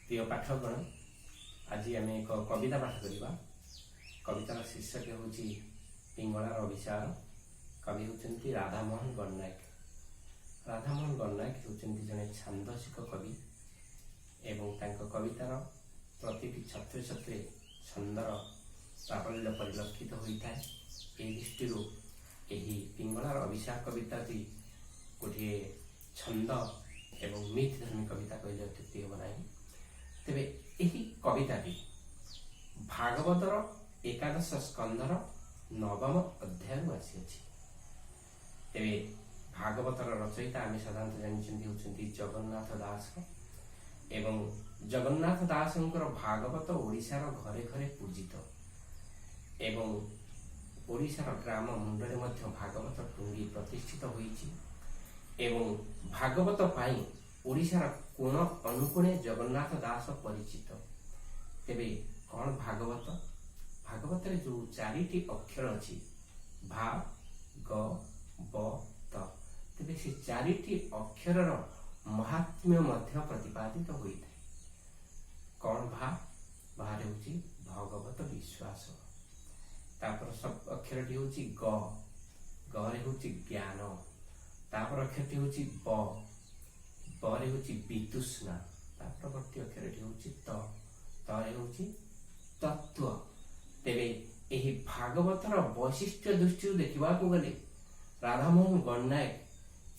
ପ୍ରିୟ ପାଠକଗଣ, ଆଜି ଆମେ ଏକ କବିତା ପାଠ କରିବା। କବିତାର ଶୀର୍ଷକ ହେଉଛି ପିଙ୍ଗଳାର ଅଭିସାର। କବି ହେଉଛନ୍ତି ରାଧାମୋହନ ଗଡ଼ନାୟକ। ରାଧାମୋହନ ଗଡ଼ନାୟକ ହେଉଛନ୍ତି ଜଣେ ଛାନ୍ଦସିକ କବି ଏବଂ ତାଙ୍କ କବିତାର ପ୍ରତିଟି ଛତ୍ରେ ଛତ୍ରେ ଛନ୍ଦର ପ୍ରାବଲ୍ୟ ପରିଲକ୍ଷିତ ହୋଇଥାଏ। ଏହି ଦୃଷ୍ଟିରୁ ଏହି ପିଙ୍ଗଳାର ଅଭିସାର କବିତାଟି ଗୋଟିଏ ଛନ୍ଦ ଏବଂ ମିଥ୍ ଧର୍ମୀ କବିତା କହିଲେ ଅତ୍ୟୁକ୍ତି ହେବ ନାହିଁ। ତେବେ ଏହି କବିତାଟି ଭାଗବତର ଏକାଦଶ ସ୍କନ୍ଧର ନବମ ଅଧ୍ୟାୟରୁ ଆସିଅଛି। ତେବେ ଭାଗବତର ରଚୟିତା ଆମେ ସାଧାରଣତଃ ଜାଣିଛନ୍ତି ହେଉଛନ୍ତି ଜଗନ୍ନାଥ ଦାସ ଏବଂ ଜଗନ୍ନାଥ ଦାସଙ୍କର ଭାଗବତ ଓଡ଼ିଶାର ଘରେ ଘରେ ପୂଜିତ ଏବଂ ଓଡ଼ିଶାର ଗ୍ରାମ ମୁଣ୍ଡରେ ମଧ୍ୟ ଭାଗବତ ଟୁଙ୍ଗି ପ୍ରତିଷ୍ଠିତ ହୋଇଛି ଏବଂ ଭାଗବତ ପାଇଁ ଓଡ଼ିଶାର କୋଣ ଅନୁକୋଣେ ଜଗନ୍ନାଥ ଦାସ ପରିଚିତ। ତେବେ କ'ଣ ଭାଗବତ? ଭାଗବତରେ ଯୋଉ ଚାରିଟି ଅକ୍ଷର ଅଛି, ଭା, ଗ, ବ, ତ, ତେବେ ସେ ଚାରିଟି ଅକ୍ଷରର ମହାତ୍ମ୍ୟ ମଧ୍ୟ ପ୍ରତିପାଦିତ ହୋଇଥାଏ। କ'ଣ ଭା? ଭାରେ ହେଉଛି ଭଗବତ ବିଶ୍ୱାସ। ତାପର ଅକ୍ଷରଟି ହେଉଛି ଗ। ଗରେ ହେଉଛି ଜ୍ଞାନ। ତାପର ଅକ୍ଷରଟି ହେଉଛି ବ। ବରେ ହେଉଛି ବିତୃଷ୍ଣା। ତା ପରବର୍ତ୍ତୀ ଅକ୍ଷରଟି ହେଉଛି ତ। ତରେ ହେଉଛି ତତ୍ତ୍ୱ। ତେବେ ଏହି ଭାଗବତର ବୈଶିଷ୍ଟ୍ୟ ଦୃଷ୍ଟିରୁ ଦେଖିବାକୁ ଗଲେ ରାଧାମୋହନ ଗଡ଼ନାୟକ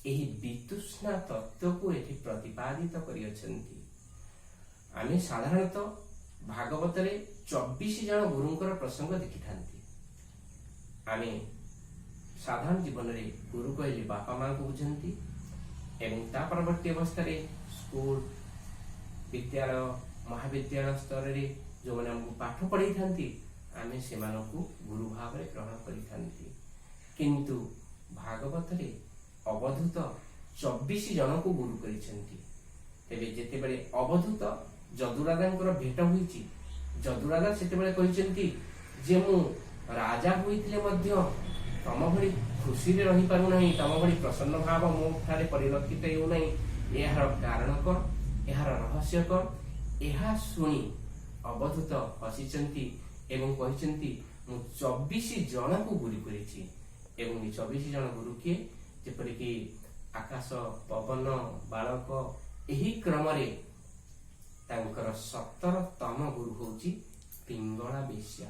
ଏହି ବିତୃଷ୍ଣା ତତ୍ତ୍ୱକୁ ଏଠି ପ୍ରତିପାଦିତ କରିଅଛନ୍ତି। ଆମେ ସାଧାରଣତଃ ଭାଗବତରେ 24 ଜଣ ଗୁରୁଙ୍କର ପ୍ରସଙ୍ଗ ଦେଖିଥାନ୍ତି। ଆମେ ସାଧାରଣ ଜୀବନରେ ଗୁରୁ କହିଲେ ବାପା ମାଙ୍କୁ ବୁଝନ୍ତି ଏବଂ ତା ପରବର୍ତ୍ତୀ ଅବସ୍ଥାରେ ସ୍କୁଲ, ବିଦ୍ୟାଳୟ, ମହାବିଦ୍ୟାଳୟ ସ୍ତରରେ ଯେଉଁମାନେ ଆମକୁ ପାଠ ପଢ଼େଇଥାନ୍ତି, ଆମେ ସେମାନଙ୍କୁ ଗୁରୁ ଭାବରେ ଗ୍ରହଣ କରିଥାନ୍ତି। କିନ୍ତୁ ଭାଗବତରେ ଅବଧୂତ 24 ଜଣଙ୍କୁ ଗୁରୁ କରିଛନ୍ତି। ତେବେ ଯେତେବେଳେ ଅବଧୂତ ଯଦୁରାଜାଙ୍କର ଭେଟ ହୋଇଛି, ଯଦୁରାଜା ସେତେବେଳେ କହିଛନ୍ତି ଯେ ମୁଁ ରାଜା ହୋଇଥିଲେ ମଧ୍ୟ ତମ ଭଳି ଖୁସିରେ ରହିପାରୁନାହିଁ, ତମ ଭଳି ପ୍ରସନ୍ନ ଭାବ ମୋ ଠାରେ ପରିଲକ୍ଷିତ ହେଉନାହିଁ। ଏହାର କାରଣ କଣ? ଏହାର ରହସ୍ୟ କଣ? ଏହା ଶୁଣି ଅବଧୂତ ହସିଛନ୍ତି ଏବଂ କହିଛନ୍ତି, ମୁଁ 24 ଜଣକୁ ଗୁରୁ କରିଛି। ଏବଂ ଏ 24 ଜଣ ଗୁରୁ କିଏ? ଯେପରିକି ଆକାଶ, ପବନ, ବାଳକ, ଏହି କ୍ରମରେ ତାଙ୍କର 17ତମ ଗୁରୁ ହଉଛି ପିଙ୍ଗଳା ବେଶ୍ୟା।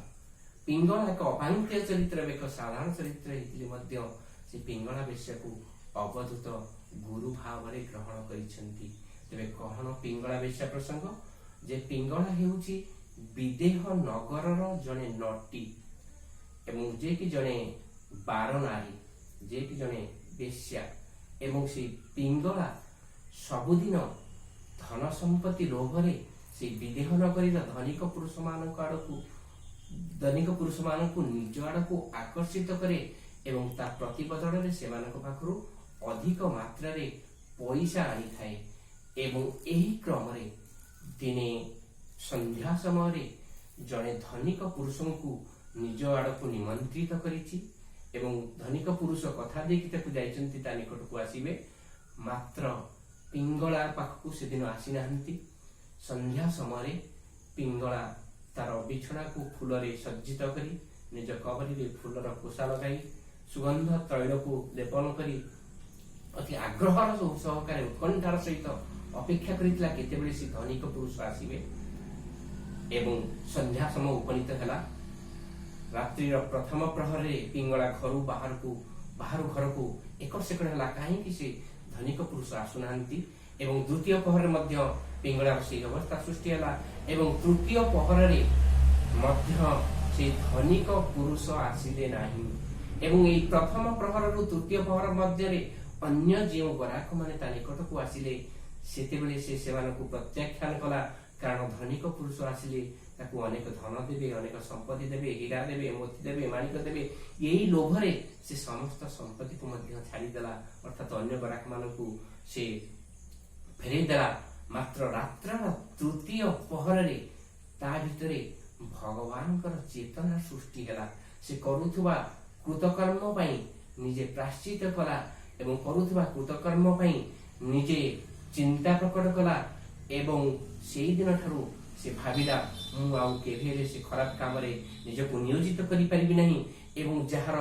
ପିଙ୍ଗଳା ଏକ ଅପାଙ୍କ୍ତେୟ ଚରିତ୍ର, ଏକ ସାଧାରଣ ଚରିତ୍ର ହେଇଥିଲେ ମଧ୍ୟ ସେ ପିଙ୍ଗଳା ବେଶ୍ୟାକୁ ଅବଧୂତ ଗୁରୁ ଭାବରେ ଗ୍ରହଣ କରିଛନ୍ତି। ତେବେ କହଣ ପିଙ୍ଗଳା ବେଶ୍ୟା ପ୍ରସଙ୍ଗ ଯେ ପିଙ୍ଗଳା ହେଉଛି ବିଦେହ ନଗରର ଜଣେ ନଟୀ ଏବଂ ଯିଏକି ଜଣେ ବାର ନାରୀ, ଯିଏକି ଜଣେ ବେଶ୍ୟା। ଏବଂ ସେଇ ପିଙ୍ଗଳା ସବୁଦିନ ଧନ ସମ୍ପତ୍ତି ଲୋଭରେ ସେଇ ବିଦେହ ନଗରୀର ଧନିକ ପୁରୁଷମାନଙ୍କ ଆଡ଼କୁ, ଧନିକ ପୁରୁଷମାନଙ୍କୁ ନିଜ ଆଡ଼କୁ ଆକର୍ଷିତ କରେ ଏବଂ ତା ପ୍ରତିବଦଳରେ ସେମାନଙ୍କ ପାଖରୁ ଅଧିକ ମାତ୍ରାରେ ପଇସା ଆଣିଥାଏ। ଏବଂ ଏହି କ୍ରମରେ ଦିନେ ସନ୍ଧ୍ୟା ସମୟରେ ଜଣେ ଧନିକ ପୁରୁଷଙ୍କୁ ନିଜ ଆଡ଼କୁ ନିମନ୍ତ୍ରିତ କରିଛି ଏବଂ ଧନିକ ପୁରୁଷ କଥା ଦେଇକି ତାକୁ ଯାଇଛନ୍ତି, ତା ନିକଟକୁ ଆସିବେ। ମାତ୍ର ପିଙ୍ଗଳା ପାଖକୁ ସେଦିନ ଆସିନାହାନ୍ତି। ସନ୍ଧ୍ୟା ସମୟରେ ପିଙ୍ଗଳା ତାର ବିଛଣାକୁ ଫୁଲରେ ସଜ୍ଜିତ କରି, ନିଜ କବରୀରେ ଫୁଲର କୋଷା ଲଗାଇ, ସୁଗନ୍ଧ ତୈଳକୁ ଲେପନ କରି ଅତି ଆଗ୍ରହର ସହକାରେ, ଉତ୍କଣ୍ଠାର ସହିତ ଅପେକ୍ଷା କରିଥିଲା କେତେବେଳେ ସେ ଧନିକ ପୁରୁଷ ଆସିବେ। ଏବଂ ସନ୍ଧ୍ୟା ସମୟ ଉପନୀତ ହେଲା। ରାତ୍ରିର ପ୍ରଥମ ପ୍ରହରରେ ପିଙ୍ଗଳା ଘରୁ ବାହାରକୁ, ବାହାରୁ ଘରକୁ ଏକର ସେକର ହେଲା, କାହିଁକି ସେ ଧନିକ ପୁରୁଷ ଆସୁନାହାନ୍ତି। ଏବଂ ଦ୍ୱିତୀୟ ପହରରେ ମଧ୍ୟ ପିଙ୍ଗଳାର ସେଇ ଅବସ୍ଥା ସୃଷ୍ଟି ହେଲା ଏବଂ ତୃତୀୟ ପହରରେ ମଧ୍ୟ ସେ ଧନିକ ପୁରୁଷ ଆସିଲେ ନାହିଁ। ଏବଂ ଏଇ ପ୍ରଥମ ପ୍ରହରରୁ ତୃତୀୟ ପହର ମଧ୍ୟରେ ଅନ୍ୟ ଯେଉଁ ଗରାଖମାନେ ତା ନିକଟକୁ ଆସିଲେ, ସେତେବେଳେ ସେ ସେମାନଙ୍କୁ ପ୍ରତ୍ୟାଖ୍ୟାନ କଲା। କାରଣ ଧନିକ ପୁରୁଷ ଆସିଲେ ତାକୁ ଅନେକ ଧନ ଦେବେ, ଅନେକ ସମ୍ପତ୍ତି ଦେବେ, ହୀରା ଦେବେ, ମୋତି ଦେବେ, ମାଣିକ ଦେବେ। ଏଇ ଲୋଭରେ ସେ ସମସ୍ତ ସମ୍ପତ୍ତିକୁ ମଧ୍ୟ ଛାଡ଼ିଦେଲା, ଅର୍ଥାତ ଅନ୍ୟ ଗରାଖମାନଙ୍କୁ ସେ ଫେରେଇ ଦେଲା। ମାତ୍ର ରାତ୍ରର ତୃତୀୟ ପହରରେ ତା ଭିତରେ ଭଗବାନଙ୍କର ଚେତନା ସୃଷ୍ଟି ହେଲା। ସେ କରୁଥିବା କୃତକର୍ମ ପାଇଁ ନିଜେ ପ୍ରାୟଶ୍ଚିତ କଲା ଏବଂ କରୁଥିବା କୃତକର୍ମ ପାଇଁ ନିଜେ ଚିନ୍ତା ପ୍ରକଟ କଲା। ଏବଂ ସେଇଦିନଠାରୁ ସେ ଭାବିଲା, ମୁଁ ଆଉ କେବେ ହେଲେ ସେ ଖରାପ କାମରେ ନିଜକୁ ନିୟୋଜିତ କରିପାରିବି ନାହିଁ। ଏବଂ ଯାହାର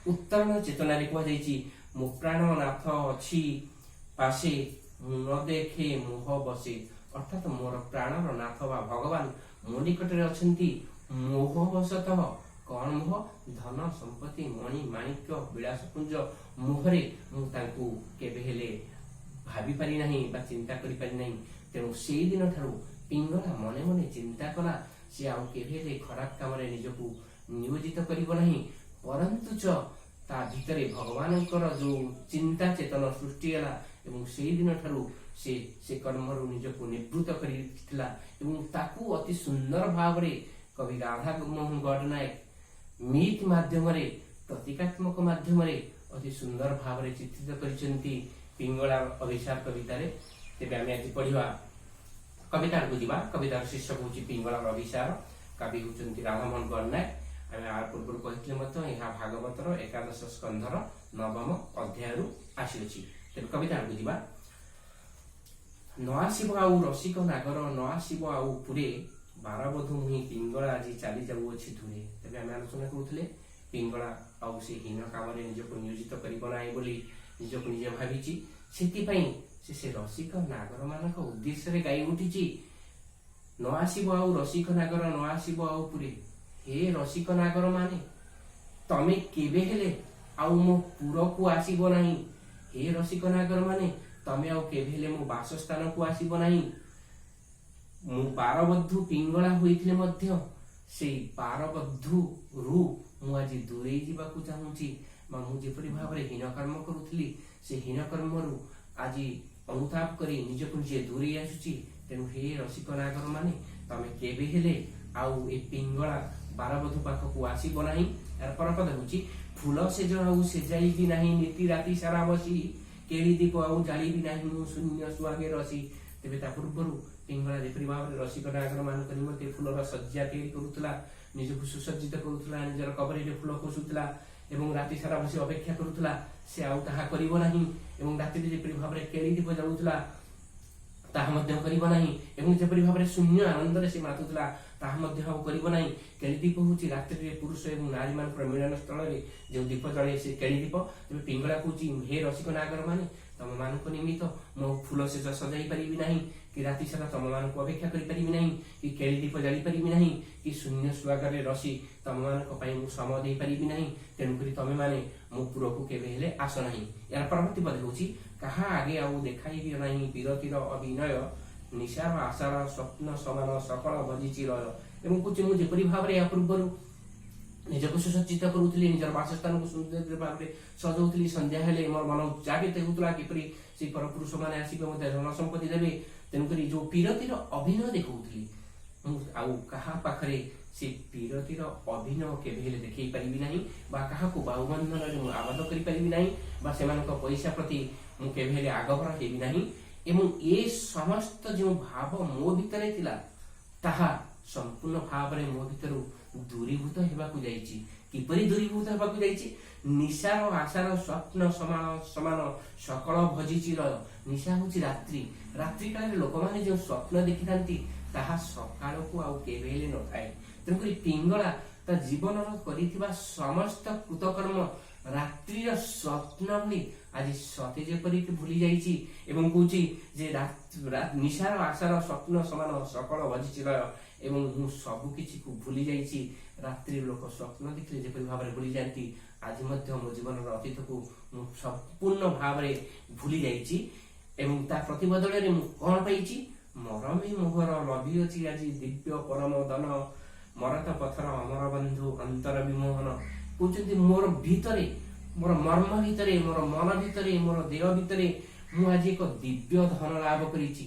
ଉତ୍ତରଣ ଚେତନାରେ କୁହାଯାଇଛି, ମୋ ପ୍ରାଣନାଥ ଅଛି ପାଶେ, ମୁଁ ନ ଦେଖେ ମୋହ ବସେ। ଅର୍ଥାତ ମୋର ପ୍ରାଣର ନାଥ ବା ଭଗବାନ ମୋ ନିକଟରେ ଅଛନ୍ତି। ମୋହ ବଶତଃ, କଣ ମୋହ? ଧନ ସମ୍ପତ୍ତି, ମଣି ମାଣିକ୍ୟ, ବିଳାସପୁଞ୍ଜ ମୋହରେ ମୁଁ ତାଙ୍କୁ କେବେ ହେଲେ ଭାବିପାରି ନାହିଁ ବା ଚିନ୍ତା କରିପାରି ନାହିଁ। ତେଣୁ ସେଇ ଦିନ ଠାରୁ ପିଙ୍ଗଳା ମନେ ମନେ ଚିନ୍ତା କଲା, ସେ ଆଉ କେବେ ହେଲେ ଖରାପ କାମରେ ନିଜକୁ ନିୟୋଜିତ କରିବ ନାହିଁ। ପରନ୍ତୁ ଚ ତା ଭିତରେ ଭଗବାନଙ୍କର ଯୋଉ ଚିନ୍ତା ଚେତନ ସୃଷ୍ଟି ହେଲା ଏବଂ ସେଇ ଦିନ ଠାରୁ ସେ ସେ କର୍ମରୁ ନିଜକୁ ନିବୃତ୍ତ କରିଥିଲା। ଏବଂ ତାକୁ ଅତି ସୁନ୍ଦର ଭାବରେ କବି ରାଧା ମୋହନ ଗଡ଼ନାୟକ ମିଥ୍ ମାଧ୍ୟମରେ, ପ୍ରତୀକାତ୍ମକ ମାଧ୍ୟମରେ ଅତି ସୁନ୍ଦର ଭାବରେ ଚିତ୍ରିତ କରିଛନ୍ତି ପିଙ୍ଗଳା ଅଭିସାର କବିତାରେ। ତେବେ ଆମେ ଆଜି ପଢିବା, କବିତାକୁ ଯିବା। କବିତାର ଶୀର୍ଷକ ହେଉଛି ପିଙ୍ଗଳାର ଅଭିସାର। କବି ହେଉଛନ୍ତି ରାଧାମୋହନ ଗଡ଼ନାୟକ। ଆମେ ଆ ପୂର୍ବରୁ କହିଥିଲେ ମଧ୍ୟ, ଏହା ଭାଗବତର ଏକାଦଶ ସ୍କନ୍ଧର ନବମ ଅଧ୍ୟାୟରୁ ଆସିଅଛି। ତେବେ କବିତାକୁ ଯିବା। ନ ଆସିବ ଆଉ ରସିକ ନାଗର, ନ ଆସିବ ଆଉ ପୁରେ, ବାରବଧୂ ମୁହିଁ ପିଙ୍ଗଳା ଆଜି ଚାଲି ଯାଉଅଛି ଦୂରେ। ତେବେ ଆମେ ଆଲୋଚନା କରୁଥିଲେ, ପିଙ୍ଗଳା ଆଉ ସେ ହୀନ କାମରେ ନିଜକୁ ନିୟୋଜିତ କରିବ ନାହିଁ ବୋଲି ନିଜକୁ ନିଜେ ଭାବିଛି। ସେଥିପାଇଁ ସେ ସେ ରସିକ ନାଗର ମାନଙ୍କ ଉଦ୍ଦେଶ୍ୟରେ ଗାଇ ଉଠିଛି, ନ ଆସିବ ଆଉ ରସିକ ନାଗର, ନ ଆସିବ ଆଉ ପୁରେ। ହେ ରସିକ ନାଗର ମାନେ, ତମେ କେବେ ହେଲେ ଆଉ ମୋ ପୁରକୁ ଆସିବ ନାହିଁ। ହେ ରସିକ ନାଗର ମାନେ, ତମେ ଆଉ କେବେ ହେଲେ ମୋ ବାସସ୍ଥାନକୁ ଆସିବ ନାହିଁ। ମୁଁ ବାରବଧୂ ପିଙ୍ଗଳା ହୋଇଥିଲେ ମଧ୍ୟ ସେଇ ବାରବଧୂରୁ ମୁଁ ଆଜି ଦୂରେଇ ଯିବାକୁ ଚାହୁଁଛି ବା ମୁଁ ଯେପରି ଭାବରେ ହୀନ କର୍ମ କରୁଥିଲି, ସେ ହୀନ କର୍ମରୁ ଆଜି ଅନୁତାପ କରି ନିଜକୁ ନିଜେ ଦୂରେଇ ଆସୁଛି। ତେଣୁ ହେ ରସିକ ନାଗର ମାନେ, ତମେ କେବେ ହେଲେ ଆଉ ଏ ପିଙ୍ଗଳା ବାରବଧୂ ପାଖକୁ ଆସିବ ନାହିଁ। ଏହାର ପରପଦ ହେଉଛି, ଫୁଲ ସେଜ ଆଉ ସେଜାଇବି ନାହିଁ ନୀତି ରାତି ସାରା ବସି, କେଳି ଦୀପ ଆଉ ଜାଳିବି ନାହିଁ ମୁଁ ଶୂନ୍ୟ ସୁଆଗେ ରସି। ତେବେ ତା ପୂର୍ବରୁ ପିଙ୍ଗଳା ଯେପରି ଭାବରେ ରସିକ ନାଗର ମାନଙ୍କ ନିମନ୍ତେ ଫୁଲର ଶଯ୍ୟା ତିଆରି କରୁଥିଲା, ନିଜକୁ ସୁସଜ୍ଜିତ କରୁଥିଲା, ନିଜର କବରୀରେ ଫୁଲ ଖୋସୁଥିଲା ଏବଂ ରାତି ସାରା ବସି ଅପେକ୍ଷା କରୁଥିଲା, ସେ ଆଉ ତାହା କରିବ ନାହିଁ। ଏବଂ ରାତିରେ ଯେପରି ଭାବରେ କେଳି ଦୀପ ଜାଳୁଥିଲା, ତାହା ମଧ୍ୟ କରିବ ନାହିଁ। ଏବଂ ଯେପରି ଭାବରେ ଶୂନ୍ୟ ଆନନ୍ଦରେ ସେ ମାତୁଥିଲା, ତାହା ମଧ୍ୟ ଆଉ କରିବ ନାହିଁ। କେଳି ଦୀପ ହେଉଛି ରାତ୍ରିରେ ପୁରୁଷ ଏବଂ ନାରୀ ମାନଙ୍କର ମିଳନ ସ୍ଥଳରେ ଯେଉଁ ଦୀପ ଜଳେ, ସେ କେଳି ଦୀପ। ତେବେ ପିଙ୍ଗଳା କହୁଛି, ହେ ରସିକ ନାଗର ମାନେ, ତମ ମାନଙ୍କ ନିମିତ୍ତ ମୁଁ ଫୁଲ ଶେଜ ସଜାଇ ପାରିବି ନାହିଁ କି ରାତି ସାରା ତମ ମାନଙ୍କୁ ଅପେକ୍ଷା କରିପାରିବି ନାହିଁ କି କେଳି ଦୀପ ଜାଳି ପାରିବି ନାହିଁ କି ଶୂନ୍ୟ ସୁଆଗରେ ରସି ତମମାନଙ୍କ ପାଇଁ ମୁଁ ସମୟ ଦେଇପାରିବି ନାହିଁ। ତେଣୁକରି ତମେ ମାନେ ମୋ ପୁରକୁ କେବେ ହେଲେ ଆସ ନାହିଁ। ଏହାର ପରବର୍ତ୍ତୀ ପଦ ହେଉଛି, କାହା ଆଗେ ଆଉ ଦେଖାଇବି ନାହିଁ ପୀରତିର ଅଭିନୟ, ନିଶାର ଆଶାର ସ୍ୱପ୍ନ ସମାନ ସକଳ ଭଜିଛି ଲୟ। ଏବଂ କହୁଛି, ମୁଁ ଯେପରି ଭାବରେ ଏହା ପୂର୍ବରୁ ନିଜକୁ ସୁସଜ୍ଜିତ କରୁଥିଲି, ନିଜର ବାସସ୍ଥାନକୁ ସୁନ୍ଦର ଭାବରେ ସଜାଉଥିଲି, ସନ୍ଧ୍ୟା ହେଲେ ମୋର ମନ ଉତ୍ସାହିତ ହେଉଥିଲା କିପରି ସେଇ ପରପୁରୁଷ ମାନେ ଆସିବେ, ମୋତେ ଧନ ସମ୍ପତ୍ତି ଦେବେ। ତେଣୁକରି ଯୋଉ ପୀରତିର ଅଭିନୟ ଦେଖାଉଥିଲି, ମୁଁ ଆଉ କାହା ପାଖରେ ସେ ପୀରତିର ଅଭିନୟ କେବେ ହେଲେ ଦେଖେଇ ପାରିବି ନାହିଁ ବା କାହାକୁ ବାହୁବନ୍ଧନରେ ମୁଁ ଆବଦ୍ଧ କରିପାରିବି ନାହିଁ ବା ସେମାନଙ୍କ ପଇସା ପ୍ରତି ମୁଁ କେବେ ହେଲେ ଆଗଭର ହେବି ନାହିଁ। ଏବଂ ଏ ସମସ୍ତ ଯେଉଁ ଭାବ ମୋ ଭିତରେ ଥିଲା, ତାହା ସମ୍ପୂର୍ଣ୍ଣ ଭାବରେ ମୋ ଭିତରୁ ଦୂରୀଭୂତ ହେବାକୁ ଯାଇଛି। କିପରି ଦୂରୀଭୂତ ହେବାକୁ ଯାଇଛି? ନିଶାର ଆଶାର ସ୍ୱପ୍ନ ସମାନ ସମାନ ସକଳ ଭଜିଛି ଲୟ। ନିଶା ହଉଛି ରାତ୍ରି। ରାତ୍ରି କାଳରେ ଲୋକମାନେ ଯେଉଁ ସ୍ୱପ୍ନ ଦେଖିଥାନ୍ତି, ତାହା ସକାଳକୁ ଆଉ କେବେ ହେଲେ ନଥାଏ। ତେଣୁକରି ପିଙ୍ଗଳା ତା ଜୀବନର କରିଥିବା ସମସ୍ତ କୃତକର୍ମ ରାତ୍ରିର ସ୍ୱପ୍ନ ଭଳି ଆଜି ସତେ ଯେପରିକି ଭୁଲି ଯାଇଛି। ଏବଂ କହୁଛି ଯେ ନିଶାର ଆଶାର ସ୍ୱପ୍ନ ସମାନ ସକଳ ଭଜିଛି ଲୟ ଏବଂ ମୁଁ ସବୁ କିଛିକୁ ଭୁଲି ଯାଇଛି। ରାତ୍ରି ଲୋକ ସ୍ୱପ୍ନ ଦେଖିଲେ ଯେପରି ଭାବରେ ଭୁଲି ଯାଆନ୍ତି, ଆଜି ମଧ୍ୟ ମୋ ଜୀବନର ଅତୀତକୁ ମୁଁ ସମ୍ପୂର୍ଣ୍ଣ ଭାବରେ ଭୁଲି ଯାଇଛି। ଏବଂ ତା ପ୍ରତିବଦଳରେ ମୁଁ କଣ ପାଇଛି? ମରମେ ମୋହର ଲଭିଅଛି ଆଜି ଦିବ୍ୟ ପରମ ଧନ, ମରତ ପଥର ଅମର ବନ୍ଧୁ ଅନ୍ତର ବିମୋହନ। କହୁଛନ୍ତି, ମୋର ଭିତରେ, ମୋର ମର୍ମ ଭିତରେ, ମୋର ମନ ଭିତରେ, ମୋର ଦେହ ଭିତରେ ମୁଁ ଆଜି ଏକ ଦିବ୍ୟ ଧନ ଲାଭ କରିଛି।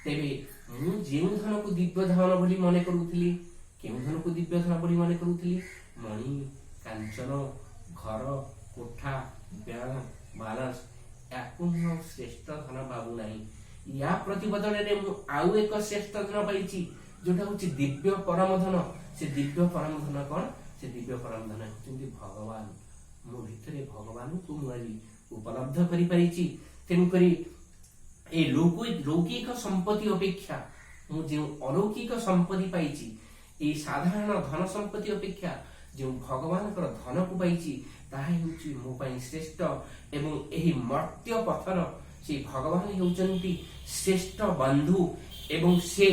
ତେବେ ମୁଁ ଯେଉଁ ଧନକୁ ଦିବ୍ୟ ଧନ ବୋଲି ମନେ କରୁଥିଲି, କେଉଁ ଧନକୁ ଦିବ୍ୟ ଧନ ବୋଲି ମନେ କରୁଥିଲି? ମଣି କାଞ୍ଚନ, ଘର କୋଠା, ବ୍ୟାଙ୍କ ବାଲାନ୍ସ, ୟାକୁ ମୁଁ ଆଉ ଶ୍ରେଷ୍ଠ ଧନ ଭାବୁନାହିଁ। ୟା ପ୍ରତିବଦଳରେ ମୁଁ ଆଉ ଏକ ଶ୍ରେଷ୍ଠ ଧନ ପାଇଛି, ଯୋଉଟା ହଉଛି ଦିବ୍ୟ ପରମ ଧନ। ସେ ଦିବ୍ୟ ପରମ ଧନ କଣ? ସେ ଦିବ୍ୟ ପରମ ଧନ ହେଉଛନ୍ତି ଭଗବାନ। ମୋ ଭିତରେ ଭଗବାନଙ୍କୁ ମୁଁ ଆଜି ଉପଲବ୍ଧ କରିପାରିଛି। ତେଣୁକରି ଏଇ ଲୌକିକ ସମ୍ପତ୍ତି ଅପେକ୍ଷା ମୁଁ ଯେଉଁ ଅଲୌକିକ ସମ୍ପତ୍ତି ପାଇଛି, ଏଇ ସାଧାରଣ ଧନ ସମ୍ପତ୍ତି ଅପେକ୍ଷା ଯେଉଁ ଭଗବାନଙ୍କର ଧନକୁ ପାଇଛି, ତାହା ହେଉଛି ମୋ ପାଇଁ ଶ୍ରେଷ୍ଠ। ଏବଂ ଏହି ମର୍ତ୍ତ୍ୟ ପଥର ସେଇ ଭଗବାନ ହେଉଛନ୍ତି ଶ୍ରେଷ୍ଠ ବନ୍ଧୁ ଏବଂ ସେ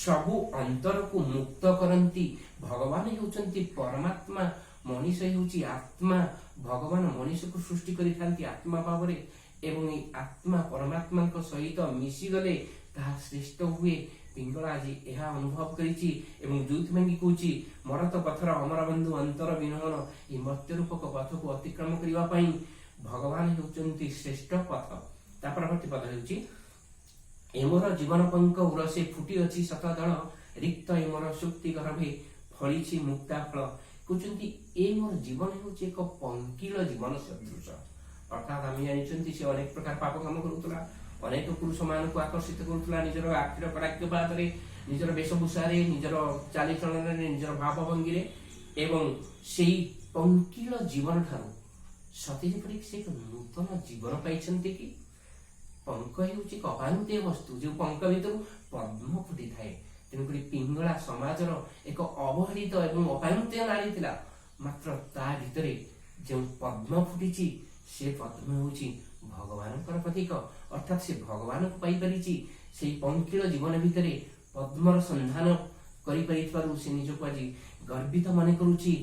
ସବୁ ଅନ୍ତରକୁ ମୁକ୍ତ କରନ୍ତି। ଭଗବାନ ହେଉଛନ୍ତି ପରମାତ୍ମା, ମଣିଷ ହେଉଛି ଆତ୍ମା। ଭଗବାନ ମଣିଷକୁ ସୃଷ୍ଟି କରିଥାନ୍ତି ଆତ୍ମା ଭାବରେ ଏବଂ ଏଇ ଆତ୍ମା ପରମାତ୍ମାଙ୍କ ସହିତ ମିଶିଗଲେ ତାହା ଶ୍ରେଷ୍ଠ ହୁଏ। ପିଙ୍ଗଳା ଆଜି ଏହା ଅନୁଭବ କରିଛି ଏବଂ ଯୋଉଥିପାଇଁ କି କହୁଛି, ମରତ ପଥର ଅମର ବନ୍ଧୁ ଅନ୍ତର ବିନହନ। ଏହି ମର୍ତ୍ତ୍ୟ ରୂପକ ପଥକୁ ଅତିକ୍ରମ କରିବା ପାଇଁ ଭଗବାନ ହେଉଛନ୍ତି ଶ୍ରେଷ୍ଠ ପଥ। ତା ପରବର୍ତ୍ତୀ ପଦ ହେଉଛି, ଏ ମୋର ଜୀବନ ପଙ୍କ ଉରସେ ଫୁଟିଅଛି ଶତଦଳ, ରିକ୍ତ ଏ ମୋର ସୁକ୍ତି ଗର୍ଭେ ଫଳିଛି ମୁକ୍ତା ଫଳ। କହୁଛନ୍ତି, ଏ ମୋର ଜୀବନ ହେଉଛି ଏକ ପଙ୍କିଳ ଜୀବନ ସଦୃଶ। ଅର୍ଥାତ୍ ଆମେ ଜାଣିଛନ୍ତି, ସେ ଅନେକ ପ୍ରକାର ପାପ କାମ କରୁଥିଲା, ଅନେକ ପୁରୁଷମାନଙ୍କୁ ଆକର୍ଷିତ କରୁଥିଲା ନିଜର ଆଖିର କଟାକ୍ଷପାତରେ, ନିଜର ବେଶଭୂଷାରେ, ନିଜର ଚାଲିଚଳନରେ, ନିଜର ଭାବଭଙ୍ଗୀରେ। ଏବଂ ସେଇ ପଙ୍କିଳ ଜୀବନ ଠାରୁ ସତେ ଯେପରି ସେ ଏକ ନୂତନ ଜୀବନ ପାଇଛନ୍ତି କି। ପଙ୍କ ହେଉଛି ଏକ ଅପାଙ୍କ୍ତେୟ ବସ୍ତୁ, ଯେଉଁ ପଙ୍କ ଭିତରୁ ପଦ୍ମ ଫୁଟିଥାଏ। ତେଣୁକରି ପିଙ୍ଗଳା ସମାଜର ଏକ ଅବହେଳିତ ଏବଂ ଅପାଙ୍କ୍ତେୟ ନାରୀ ଥିଲା, ମାତ୍ର ତା ଭିତରେ ଯେଉଁ ପଦ୍ମ ଫୁଟିଛି, ସେ ପଦ୍ମ ହେଉଛି ଭଗବାନଙ୍କର ପ୍ରତୀକ। ଅର୍ଥାତ୍ ସେ ଭଗବାନଙ୍କୁ ପାଇପାରିଛି। ସେଇ ପଙ୍କିଳ ଜୀବନ ଭିତରେ ପଦ୍ମର ସନ୍ଧାନ କରିପାରିଥିବାରୁ ସେ ନିଜକୁ ଆଜି ଗର୍ବିତ ମନେ କରୁଛି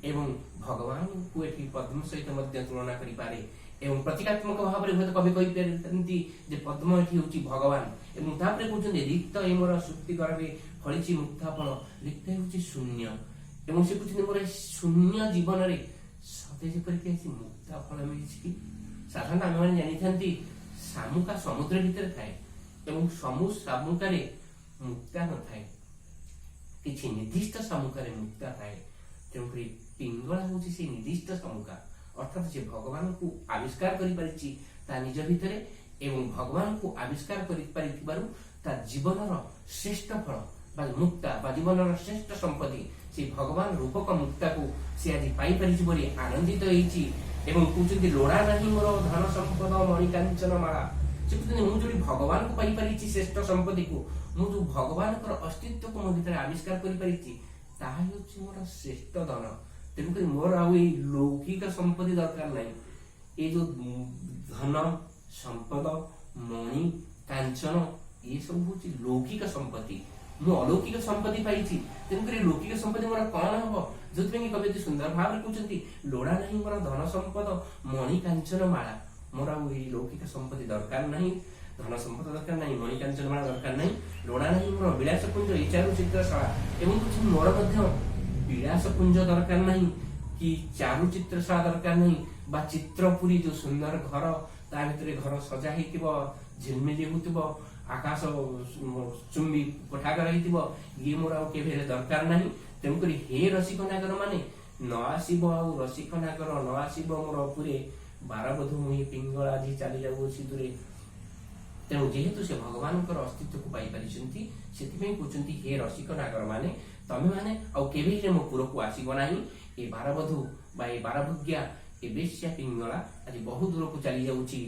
ଏବଂ ଭଗବାନଙ୍କୁ ଏଠି ପଦ୍ମ ସହିତ ମଧ୍ୟ ତୁଳନା କରିପାରେ। ଏବଂ ପ୍ରତୀକାତ୍ମକ ଭାବରେ ହୁଏତ କବି କହିପାରିଥାନ୍ତି ଯେ ପଦ୍ମ ଏଠି ହେଉଛି ଭଗବାନ। ଏବଂ ତାପରେ କହୁଛନ୍ତି, ରିକ୍ତ ଏ ମୋର ସୁକ୍ତି ଗର୍ଭେ ଫଳିଛି ମୁକ୍ତା ଫଳ। ରିକ୍ତ ହେଉଛି ଶୂନ୍ୟ ଏବଂ ସେ କହୁଛନ୍ତି, ମୋର ଏ ଶୂନ୍ୟ ଜୀବନରେ ସତେ ଯେପରିକି ଆଜି ମୁକ୍ତା ଫଳ ମିଳିଛି କି। ସାଧାରଣତଃ ଆମେମାନେ ଜାଣିଥାନ୍ତି, ଶାମୁକା ସମୁଦ୍ର ଭିତରେ ଥାଏ ଏବଂ ସବୁ ଶାମୁକାରେ ମୁକ୍ତା ନଥାଏ, କିଛି ନିର୍ଦ୍ଦିଷ୍ଟ ଶାମୁକାରେ ମୁକ୍ତା ଥାଏ। ତେଣୁକରି ପିଙ୍ଗଳା ହେଉଛି ସେଇ ନିର୍ଦ୍ଦିଷ୍ଟ ଶାମୁକା। ଅର୍ଥାତ୍ ସେ ଭଗବାନଙ୍କୁ ଆବିଷ୍କାର କରିପାରିଛି ତା ନିଜ ଭିତରେ ଏବଂ ଭଗବାନଙ୍କୁ ଆବିଷ୍କାର କରିପାରିଥିବାରୁ ତା ଜୀବନର ଶ୍ରେଷ୍ଠ ଫଳ ବା ମୁକ୍ତା ବା ଜୀବନର ଶ୍ରେଷ୍ଠ ସମ୍ପତ୍ତି ସେ ଭଗବାନ ରୂପକ ମୁକ୍ତାକୁ ସେ ଆଜି ପାଇପାରିଛି ବୋଲି ଆନନ୍ଦିତ ହେଇଛି। ଏବଂ କହୁଛନ୍ତି, ଲୋଡ଼ା ନାହିଁ ମୋର ଧନ ସମ୍ପଦ ମଣି କାଞ୍ଚନ ମାଳା। ସେ କହୁଛନ୍ତି, ମୁଁ ଯୋଉଠି ଭଗବାନଙ୍କୁ ପାଇପାରିଛି, ଶ୍ରେଷ୍ଠ ସମ୍ପତ୍ତିକୁ, ମୁଁ ଯୋଉ ଭଗବାନଙ୍କର ଅସ୍ତିତ୍ୱକୁ ମୋ ଭିତରେ ଆବିଷ୍କାର କରିପାରିଛି, ତାହା ହେଉଛି ମୋର ଶ୍ରେଷ୍ଠ ଧନ। ତେଣୁକରି ମୋର ଆଉ ଏଇ ଲୌକିକ ସମ୍ପତ୍ତି ଦରକାର ନାହିଁ। ଏଇ ଯୋଉ ଧନ ସମ୍ପଦ, ମଣି କାଞ୍ଚନ, ଏସବୁ ହଉଛି ଲୌକିକ ସମ୍ପତ୍ତି। ମୁଁ ଅଲୌକିକ ସମ୍ପତ୍ତି ପାଇଛି, ତେଣୁକରି ଲୌକିକ ସମ୍ପତ୍ତି ମୋର କଣ ହବ? ଯୋଉଥିପାଇଁ କି କବି ଅତି ସୁନ୍ଦର ଭାବରେ କହୁଛନ୍ତି, ଲୋଡ଼ା ନାହିଁ ମୋର ଧନ ସମ୍ପଦ ମଣି କାଞ୍ଚନ ମାଳା। ମୋର ଆଉ ଏଇ ଲୌକିକ ସମ୍ପତ୍ତି ଦରକାର ନାହିଁ, ଧନ ସମ୍ପଦ ଦରକାର ନାହିଁ, ମଣି କାଞ୍ଚନ ମାଳା ଦରକାର ନାହିଁ। ଲୋଡ଼ା ନାହିଁ ମୋର ବିଳାସ ପୁଞ୍ଜ ଏଇ ଚାରୁ ଚିତ୍ରଶାଳା। ଏବଂ କିଛି ମୋର ମଧ୍ୟ ବିଳାସ ପୁଞ୍ଜ ଦରକାର ନାହିଁ କି ଚାରୁ ଚିତ୍ରଶାଳା ଦରକାର ନାହିଁ ବା ଚିତ୍ରପୁରୀ, ଯୋଉ ସୁନ୍ଦର ଘର, ତା ଭିତରେ ଘର ସଜା ହେଇଥିବ, ଝିଲମିଲି ହଉଥିବ, ଆକାଶ ଚୁମ୍ବି କୋଠାଘର ହେଇଥିବ, ଇଏ ମୋର ଆଉ କେବେ ହେଲେ ଦରକାର ନାହିଁ। ତେଣୁକରି ହେ ରସିକ ନାଗର ମାନେ ନ ଆସିବ, ଆଉ ରସିକ ନାଗର ନ ଆସିବ ମୋର ପୁରେ, ବାରବଧୂ ମୁହିଁ ପିଙ୍ଗଳା ଆଜି ଚାଲି ଯାଉଅଛି ଦୂରେ। ତେଣୁ ଯେହେତୁ ସେ ଭଗବାନଙ୍କର ଅସ୍ତିତ୍ୱକୁ ପାଇପାରିଛନ୍ତି, ସେଥିପାଇଁ କହୁଛନ୍ତି, ହେ ରସିକ ନାଗର ମାନେ, ତମେ ମାନେ ଆଉ କେବେ ହେଲେ ମୋ ପୁରକୁ ଆସିବ ନାହିଁ। ଏ ବାରବଧୂ ବା ଏ ବାରଭୁଗ୍ୟା, ଏ ବେଶ୍ୟା ପିଙ୍ଗଳା ଆଜି ବହୁ ଦୂରକୁ ଚାଲି ଯାଉଛି।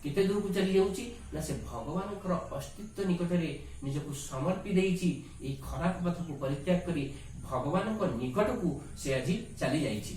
କେତେ ଦୂରକୁ ଚାଲି ଯାଉଛି ନା, ସେ ଭଗବାନଙ୍କର ଅସ୍ତିତ୍ୱ ନିକଟରେ ନିଜକୁ ସମର୍ପି ଦେଇଛି। ଏଇ ଖରାପ ପଥକୁ ପରିତ୍ୟାଗ କରି ଭଗବାନଙ୍କ ନିକଟକୁ ସେ ଆଜି ଚାଲି ଯାଇଛି।